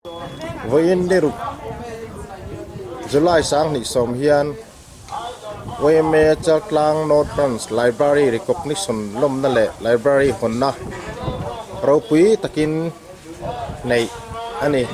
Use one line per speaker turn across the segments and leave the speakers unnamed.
Vawiin ni ruk July 20 hian yma Chaltlang North Branch Library Recognition lawmna leh Library hawnna ropui takin neih a ni.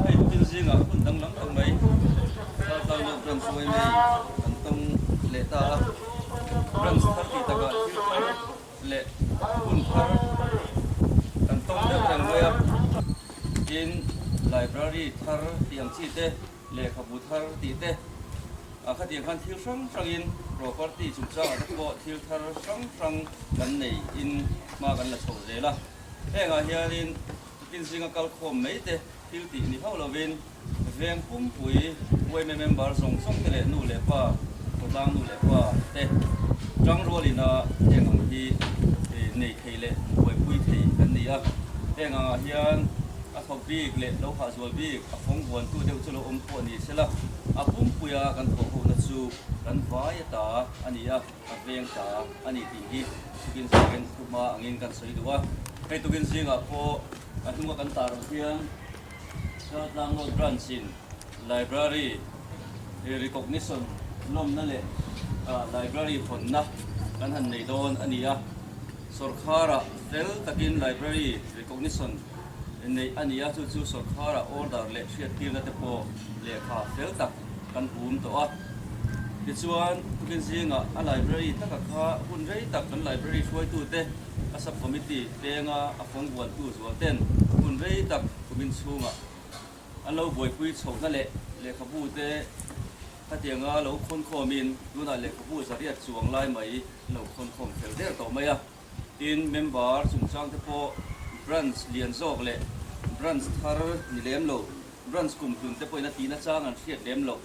Hei thil zingah hun danglam tak mai Chaltlang North Branch yma kan tawng leh ta a, Branch thar tih takah thil thar leh hun thar kan tawng deuh reng mai a. Tin, library thar tih ang chi te, lehkhabu thar tih te, a khatiang khan thil hrang hrangin property chungchangah te pawh thil thar hrang hrang kan neiin hma kan la chho zel a. Hengah hianin tukin zinga kal khawm mai te thil tih ni hauh lovin veng pumpui yma member zawng zawng te leh nu leh pa, khawtlang nu leh pa te tangrualina heng ang hi nei thei leh buaipui thei kan ni a. Heng angah hian a thawk bik leh lo hahzual bik a fawng vuantu deuh chu lo awm pawh ni sela, a pumpuia kan thawh hona chu kan vai a ta a ni a, a veng ta a ni tih hi tukin zingin thuhma angin kan sawi duh a. Hei tukin zingah pawh a hnunga kan tar ang hian Chaltlang North Branch in Library Recognition lawmna leh Library hawnna kan han nei dawn a ni a. Sawrkharah fel takin Library Recognition neih a ni a, chu chu sawrkharah order leh hriattirna te pawh lehkha fel tak kan hum tawh a. Tichuan, tukin zingah a library taka kha hun rei tak kan library hruaitute a sub-committee penga a fawng vuantu zual ten hun rei tak kumin chhungah an lo buaipui chhohna leh lehkhabu te khatianga lo khawnkhawmin tunah lehkhabu zariat chuang lai mai an lo khawnkhawm fel der tawh mai a. Tin, member chungchang te pawh branch lian zawk leh branch thar ni lem lo, branch kum hlun te pawhin a tihna chang an hriat lem loh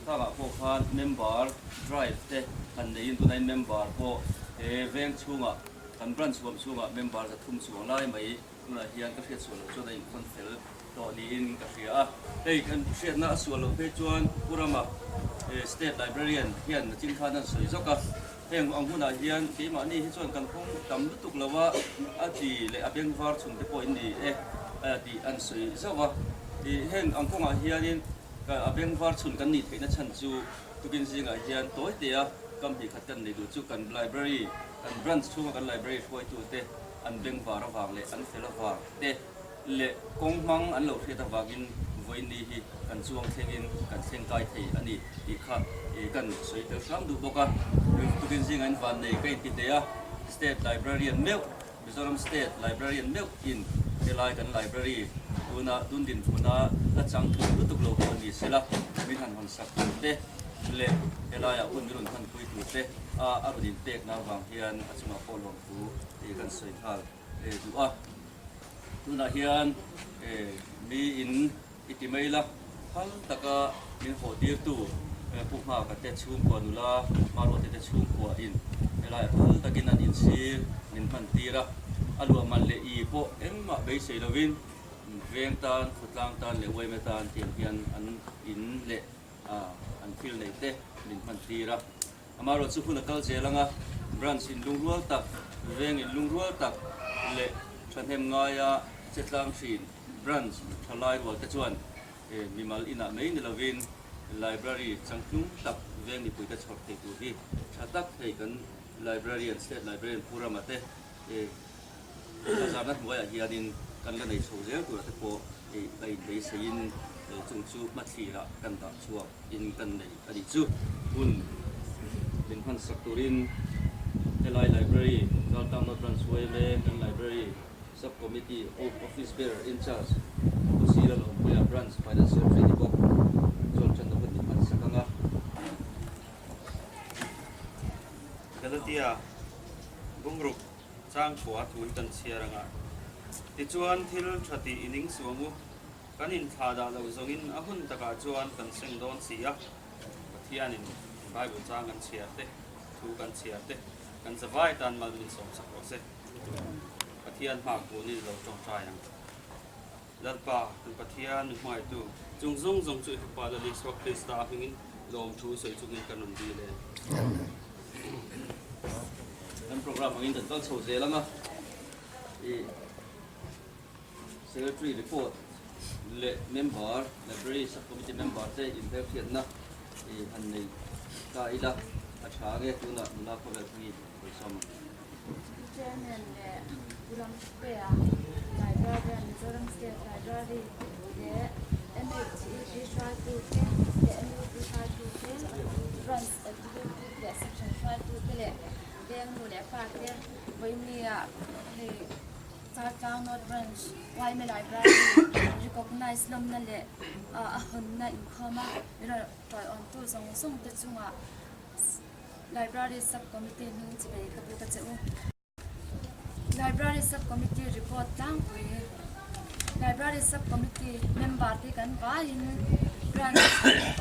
khangah pawh khan member drive te han neiin tunain member pawh he veng chhungah kan branch huam chhungah member 300 chuang lai mai tunah hian ka hriat sual loh chuan a inkhawn fel tawh niin ka hria a. Hei kan hriatna a sual loh phei chuan Pu Rama State Librarian hian nachin khan an sawi zawk a, heng ang hunah hian keimahni hi chuan kan hawng tam lutuk lo a, a ti leh a bengvar chhun te pawh in ni e tih an sawi zauh a. Heng ang kawngah hianin a bengvar chhun kan nih theihna chhan chu tukin zingah hian tawi tea kam hnih khat kan nei duh chu kan library, kan branch chhunga kan library hruaitute an bengvar avang leh an fel avang te leh kawng hmang an lo hriat avangin vawiin hi kan chuang thlengin kan thleng kai thei a ni tih kha kan sawi tel hram duh bawk a. Tukin zingah in vannei ka inti hle a, State Librarian meuh, Mizoram State Librarian meuh in helai kan library tuna tun dinhmuna la chang tluk lutuk lo pawh ni sela min han hawn sak tur te leh helaiah hun min rawn hmanpui tur te a a rawn inpekna avang hian a chungah pawh lawm thu kan sawi nghal duh a. Tunah hian mi in i ti mai la, phal taka min hawh tirtu Pu Nghaka te chhungkua nula Maruate te chhungkua in helai phal takin an insir min hman tir a, a luah man leh i pawh engmah beisei lovin veng tan, khawtlang tan leh uaime tan tiang hian an in leh an thil neih te min hman tir a. Amaherawhchu hun a kal zel anga branch in lungrual tak, veng in lungrual tak leh thahnem ngaia che tlang thin branch thalai rual te chuan mimal inah mai ni lovin library changtlung tak veng mipuite chhawr thei tur hi tha tak hei kan librarian, state librarian Pu Rama te Bazarna hnuaiah hianin kan la nei chho zel tura te pawh ka inbeiseiin chung chu hmathlirah kan dah chhuak in kan nei a nih chu. Hun min hmansak turin helai Library, Chaltang North Branch yma kan Library Sub Committee of Office Bearer in Charge Pu Sir Lalawmpuia Branch Finance Secretary ni bawk chuan tanna hun min hmansak ang a.
Galatia bungruk Changkua thu hi kan chhiar ang a, tichuan thil tha tih i ning suang u, kan inthlah dah loh zawngin a hun takah chuan kan seng dawn si a. Pathianin Bible chang kan chhiar te, thu kan chhiar te, kan zavai tan mal min sawm sak rawh se. Pathian hma kunin lo tawngtai ang. Lalpa, kan Pathian min hmaitu, chung zawng zawng chu i Fapa Lal Isua Krista a hmingin lawmthu sawi chungin kan rawn dil e.
Kan program angin kan kal chho zel ang a, i Secretary report leh member, Library Sub-Committee member te inhmelhriatna i han nei ta ila a tha nge tunah nula khawvel thlengin sawi sawm ang.
Chairman leh Pu Ramtea Librarian, Mizoram State Library leh MHEP hruaitute leh MUP hruaitute, Branch Executive leh Section hruaitute leh veng nu leh pa te vawinia hei Chaltlang North Branch yma Library Recognize lawmna leh a hawnna inkhawma tawiawmtu zawng zawng te chungah Library Sub-Committee hnung chibei ka buk a che u. Library Sub-Committee report tlangpui Library Sub-Committee member te kan vaiin Branch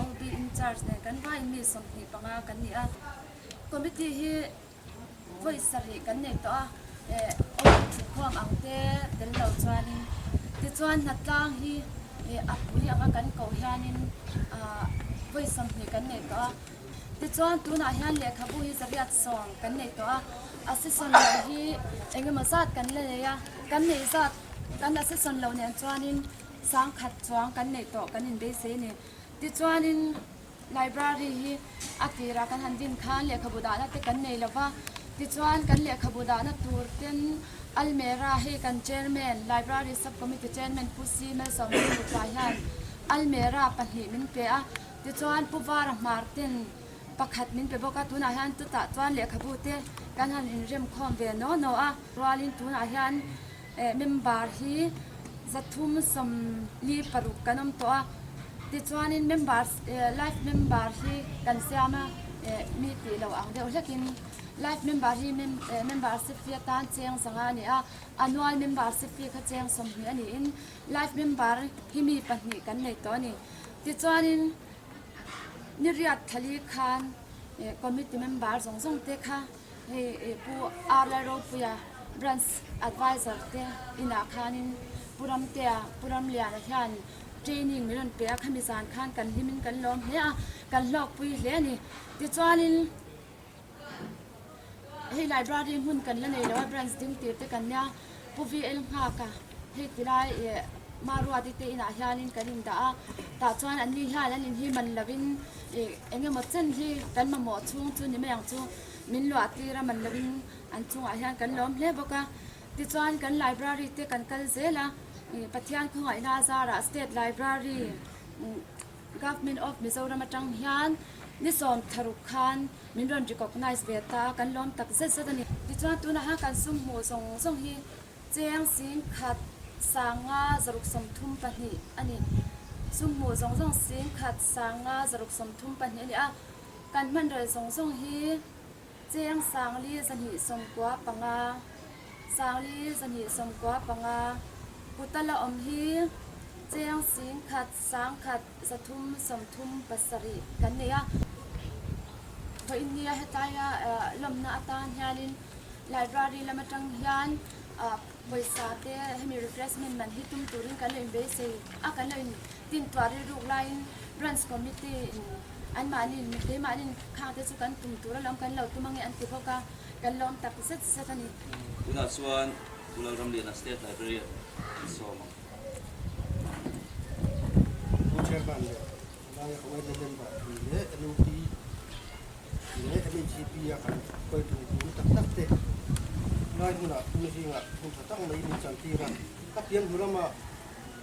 OB in charge nen kan vaiin mi 25 kan ni a. Committee hi vawi sarih kan nei tawh a, eh OB thutkhawm ang te tel lo chuanin tichuan hnatlang hi eh a pui anga kan koh hianin ah vawi 20 kan nei tawh a. Tichuan tunah hian lehkhabu hi 110 kan nei tawh a, a season lo hi eng emaw zat kan la nei a, kan neih zat kan a season lo nen chuanin 10,000 chuang kan neih tawh kan inbeisei a ni. Tichuanin library hi a tirah kan han din khan lehkhabu dahna te kan nei lo va, tichuan kan lehkhabu dahna tur ten almera hei kan chairman library sub committee chairman Pu Si Malsawmna Nupa hian almera pahnih min pe a. Tichuan Pu Vara hmar ten pakhat min pe bawk a, tunah hian chutah chuan lehkhabu te kan han inrem khawm ve naw naw a. Rualin tunah hian member hi 346 kan awm tawh a, tichuanin member life member hi kan siam a, mi tih loh ang deuh hlekin life member hi membership fee atan cheng 500 a ni a, annual membership fee kha cheng 20 a niin life member hi mi pahnih kan nei tawh a ni. Tichuanin ni riat thali khan committee member zawng zawng te kha hei Pu R Lalropuia branch advisor te inah khanin Pu Ramtea Pu Ramliana hian training min rawn pe a, khami zan khan kan hlimin kan lawm hle a, kan hlawkpui hle a ni. Tichuanin hei library hmun kan la nei lo a branch ding tir te kan nia Pu VL Nghaka hei tilai ih Maruati te inah hianin kan indah a tah chuan an ni hian an inhi man lovin ih eng emaw chen hi kan mamawh chhung chu ni mai ang chu min luah tir a man lovin an chungah hian kan lawm hle bawk a tichuan kan library te kan kal zel a ih Pathian khawngaihna zarah state library Government of Mizoram atang hian ni 16 khan min rawn recognize ve ta a, kan lawm tak zet zet a ni. Tichuan tunah hian kan sum hmuh zawng zawng hi cheng 10,000 532 a ni. Sum hmuh zawng zawng 10,000 532 a ni a, kan hman rel zawng zawng hi cheng 4,295, 4,295, kutala awm hi cheng 10,000 1,337 kan nei a. Vawiinnia hetlaia lawmna atan hianin library lam atang hian pawisa te hemi refreshment man hi tum turin kan lo inbeisei a, kan lo in tintuah rilruk laiin branch committee in anmahni keimahni khang te chu kan tum tur alawm kan lo tum ange an ti bawk a, kan lawm tak zet zet a ni.
Tunah chuan Pu Lalramliana State Librarian an sawm ang.
Pu Chairman leh Laia ka yma member ni leh NUP leh MHCP a kan hruaitu tur tak tak te lai hunah hmun zingah hun tha tak mai min chantir a. Ka pian hnu lama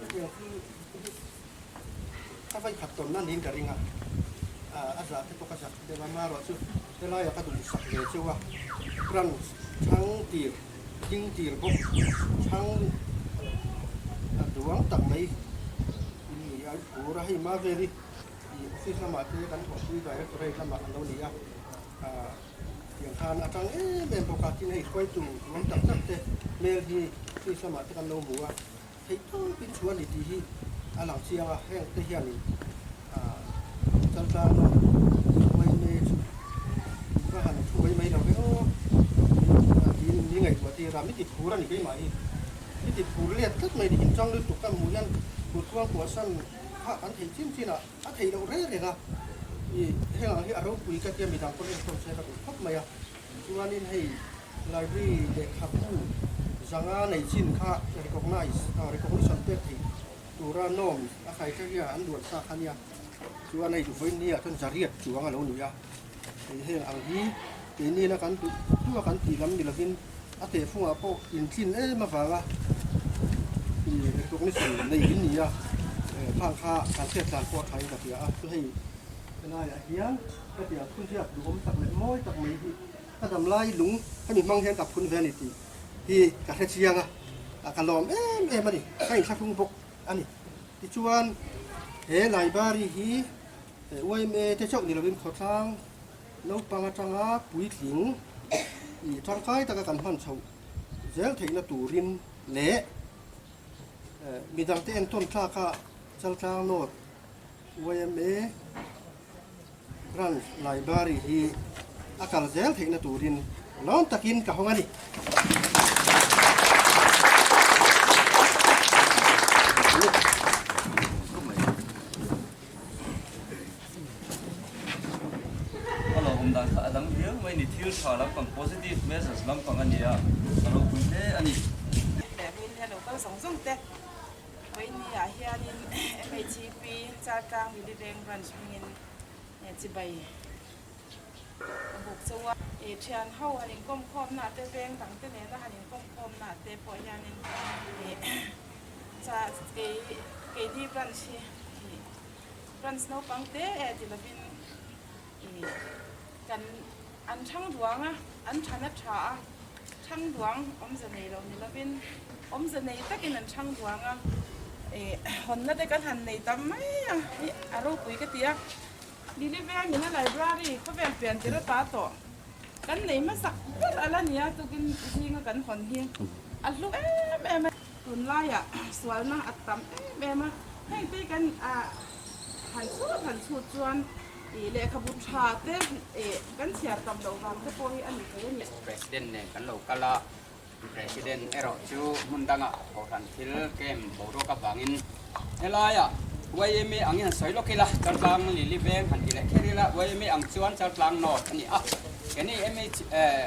hetiang thil hi ka vai khat tawn na niin ka ring a, a zah te pawh ka zak deuh a, amaherawh chu helaiah ka duhsak ve cheu a, branch chhang tir ding tir bawk chhang duang tak mai in ni a, ur a hei Maveli i office lamah te kan thawhpui directorate lamah an lo ni a, tiang khan a tang em em bawk a, tin hei hruaitu duang tak tak te hmel hi office lamah te kan lo hmu a. Theih tawpin chu a ni tih hi a lang chiang a, heng te hianin Chaltlang mai mai lo ve aw tiin mi ngaihtuah tir a, mi ti phur a ni keimah hi. Mi ti phur let tlat mai ni inchang lutuk ka hmuh hian kut kuang kuahsan kha kan thei chin chin a, a theih loh reng reng a. I heng ang hi a ropui ka tia midang pawn enkawl se ka duh khawp mai a. Chuanin hei library lehkhabu zanga nei chin kha recognize recognition pek theih tura norms a criteria an duan sa kha nia. Chuan hei vawiin ah chuan zariat chuang a lo ni a, hei heng ang hi keini na kan duh duh a kan tih lam ni lovin a tehfungah pawh intlin em avanga ih recognition nei in ni a, khang kha kan hriat tlan pawh a thain ka hria a, chu hei helaiah hian ka tih ang phunziak duhawm tak leh mawi tak mai hi ka dam lai lung hemi hmang hian ka phun ve a ni tih hi ka hre chiang a, ka lawm em em a ni, ka inthlahrung bawk a ni. Tichuan, he library hi yma te chauh ni lovin khawtlang naupang atanga puitling ih tangkai taka kan hman chhoh zel theihna turin leh midangte entawn tlaka Chaltlang North yma Branch Library hi a kal zel theihna turin lawm takin ka hawng a ni.
A lo awm dan kha a dang viau mai ni, thil tha lampang, positive measures lampang a ni a, a ropui hle a ni.
Leh vawiin hian lo kal zawng zawng te Vawiinni ah hianin MHEP Chaltlang Liliveng Branch hmingin chibai ka buk chauh a. Thian ho han inkawm khawmna te, veng dang te nena han inkawm khawmna te pawh hianin keini branch hi branch naupang te e ti lovin kan an thang duang a, an than a tha a, thang duang awmze nei lo ni lovin awmze nei takin an thang duang a, ih hawnna te kan han nei tam mai a, ih a ropui ka ti a, Lily vengin a library khawvel pian tir a ta tawh kan nei hmasak ber a la nia tukin zinga kan hawn hi a hlu em em a, tunlaiah sualna a tam em em a, heng te kan ah han chhut han chhut chuan ih lehkhabu tha te ih kan chhiar tam loh vang te pawh hi a ni thei a ni.
President nen kan lo kal a, President erawh chu hmun dangah kohhran thil camp boruak avangin helaiah yma angin han sawi lawk ila, Chaltlang Lily Veng han ti leh kher ila, yma ang chuan Chaltlang North a ni a, keni MH eh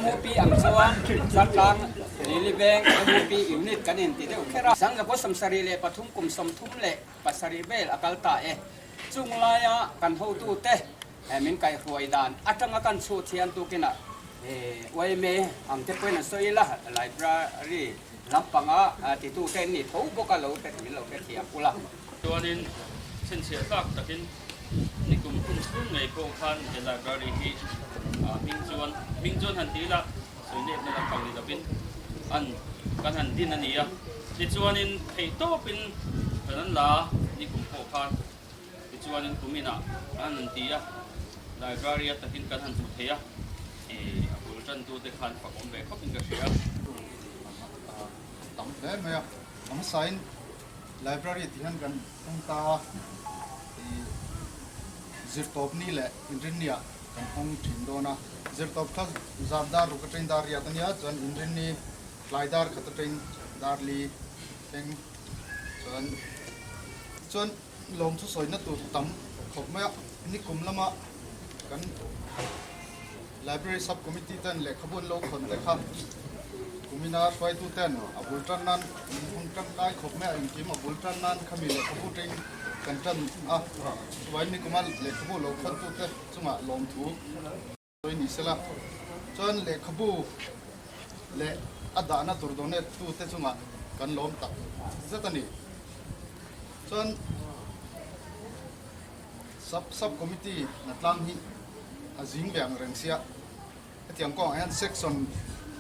MOP ang chuan Chaltlang Lily Veng MOP unit kan inti deuh kher a. Sangkaw 73 kum 37 vel a kal ta e. Chung laia kan hotute min kaihhruai dan atanga kan chhut hian tukinah yma ang te pawhin an sawi ila, library lampanga titute an ni tho bawk a, lo hre min lo hrethiam ula.
Chuanin chhinchhiah tlak takin nikum hun chhung ngei pawh khan he library hi hming chuan hming chuan han ti ila sawi nepna lampang ni lovin an kan han din a ni a. Tichuanin theihtawpin kan an la nikum pawh khan tichuanin kuminah an han ti a, library a takin kan han hmu thei a, ih a bul tantute khan fak awm ve khawpin ka hria.
Tam hle mai a, a hmasain Library tih hian kan hawng ta a, ih zirtawp ni leh inrinni ah kan hawng thin dawn a, zirtawp kha zan dar ruk atangin dar riat a nia, chuan inrinni tlai dar khat atangin dar li thleng chuan chuan lawmthu sawina tur tam khawp mai a, nikum lama kan Library Sub Committee ten lehkhabu an lo khawn te kha kumina hruaitu ten a bul tan nan min hung tangkai khawp mai a, engkim a bul tan nan khami lehkhabu teng kan tan a, chuvangin nikuma lehkhabu lo khawntu te chungah lawmthu sawi ni sela, chuan lehkhabu leh a dahna tur donate tu te chungah kan lawm tak zet a ni. Chuan Sub Sub Committee hnatlang hi a zing ve ang reng sia, hetiang kawngah hian Section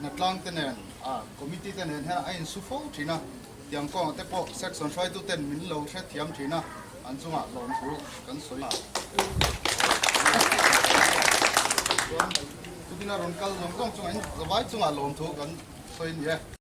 hnatlang te nen a Committee te nen hian a insu fo thin a, tiang kawngah te pawh Section hruaitu ten min lo hrethiam thin a, an chungah lawmthu kan sawi a. Chuan tukin a rawn kal zawng zawng chungah in zavai chungah lawmthu kan sawi a ni e.